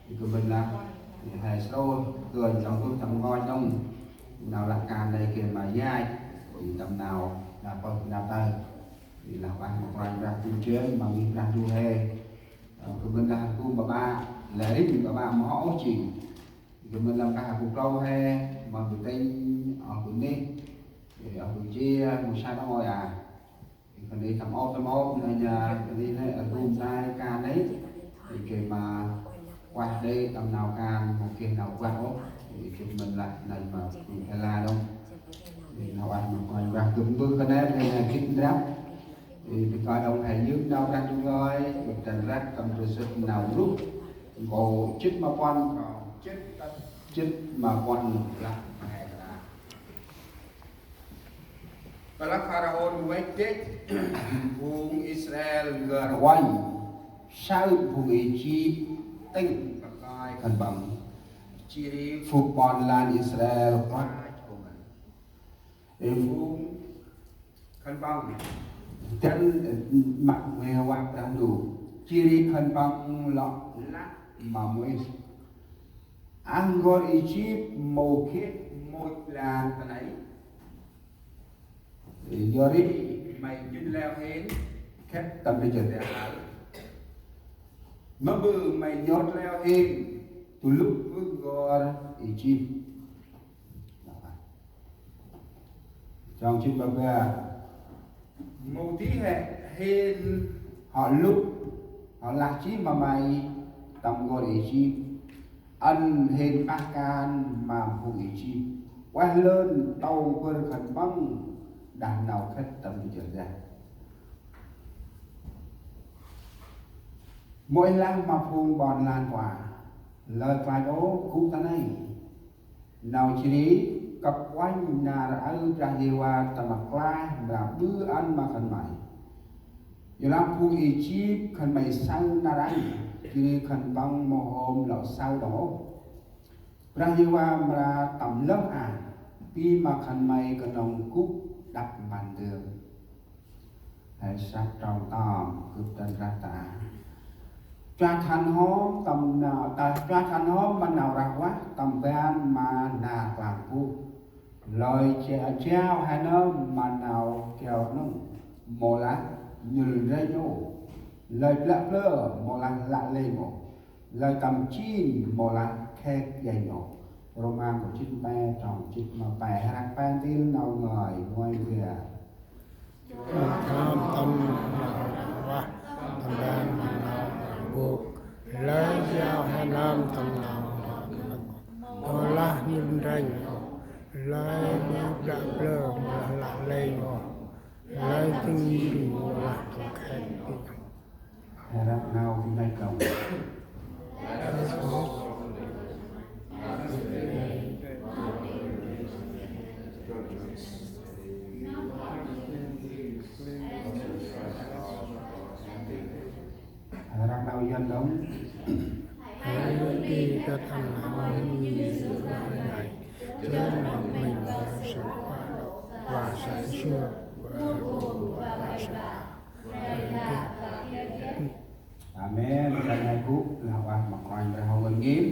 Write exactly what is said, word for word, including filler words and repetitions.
Ê, gâp mĭn lah, ê, he srôih gơnh tâm gŭ tâm ngơi đŏng. Nau lah kan nây geh ma yach, ê, tâm nau lah pơh năp tay. Ê, lah ueh ma Kôranh Brah Ndu jêng, ma ngih Brah Ndu he. Ê, gâp mĭn lah gŭ ƀaƀă, lĕ rêh ƀaƀă ma hŏ ôh jêng. Gâp mĭn lah kah gŭ klâu he, ma gŭ tĭng, ơ gŭ neh, ê, ơ gŭ jêh, mâu saơ đŏng ơi a. Ê, khân ay tâm ôp tâm ôp, nây nha, khân ay nây, ơ, gŭm tay kan nây. Ê, geh ma ueh đê tâm nau kan, mâu geh nau ueh ôh. Ê, gâp mĭn lah, nây ma gŭ he lah đŏng. Ê, nau ueh ma Kôranh Brah gâp mbơh kơt nây, nây nha gĭt ndrăp. Ê, gâp kơi đŏng he yơk nau Brah Ndu ngơi, gâp dăn răk tâm trơ sât Nau Ruh. Nkô̆ jê̆t ma puăn, jê̆t, jê̆t ma puăn lah he kơt nây. Tơlah Pharaôn văch dêch phung Israel n'găr uănh, saơ phung Êjip tĭng pakơi khân păng, jêh ri phung ƀon lan Israel klach phung ngăn. Ê, phung khân păng dăn, ơ, măk nguê vah Brah Ndu, jêh ri khân păng lŏ lah ma Môis: Ăn n'gor Êjip mâu geh môch lan ta nây. Yor ri may njŭn leo hên khât tâm bri jât deh. Mâm ƀư may nhŏt leo hên du lŭp ƀư n'gor Êjip. Trong jê̆t ma bar. Mâu di he hên hŏ lŭp, hŏ lah jêh ma may tâm n'gor Êjip, ăn hên pah kan ma phung Êjip. Ueh lơn tâu bâr khân păng đah nau khât tâm bri jât deh. Môis lah ma phung ƀon lan: Lơi klach ôh, gŭ ta nây. Nau jêh ri kâp uănh nar aơ Brah Yêhôva tâm rklaih mra ƀư ăn ma khân may. Yorlah phung Êjip khân may saơ nar aơ, jêh ri khân păng mâu hôm lŏ saơ đŏng ôh. Brah Yêhôva mra tâm lơh a, bi ma khân may knŏng gŭ đăp mpăn dơm. He săk trong tâm gâp dăn răk ta. Chuă than hŏm tâm nau, ta, chuă than hŏm ma nau rah vah tâm ban ma nar klang buh. Lơi jao, jao he nơm ma nau kiao nơm mâu lah nhŭl ndrănh ôh. Lơi blă blơ mâu lah lăk lêng ôh. Lơi tâm jêng mâu lah khek yanh ôh. Rôma nkô̆ jê̆t pe, trong jê̆t ma pe, răk pe ntil nau ngơi, ngơi bar. Chuă than hŏm tâm nau rah vah tâm ban ma nau klang buh. Lơi jao he nơm tâm nau rah vah mâu lah nhŭl ndrănh ôh. Lơi blă blơ mâu lah lăk lêng ôh. Lơi tâm jêng mâu lah tâm khek yanh ôh. He răk nau bi nai kông. He răk nau Yuăn đŏng. Hãy luôn đi các thằng làm ăn như sự lo ngại, chớ nộp mình vào sự phá hoại và sự sửa và sự phá hoại. Amen. Kơt nây gŭ lah ueh ma Kôranh Brah hŏ ngơi ngên.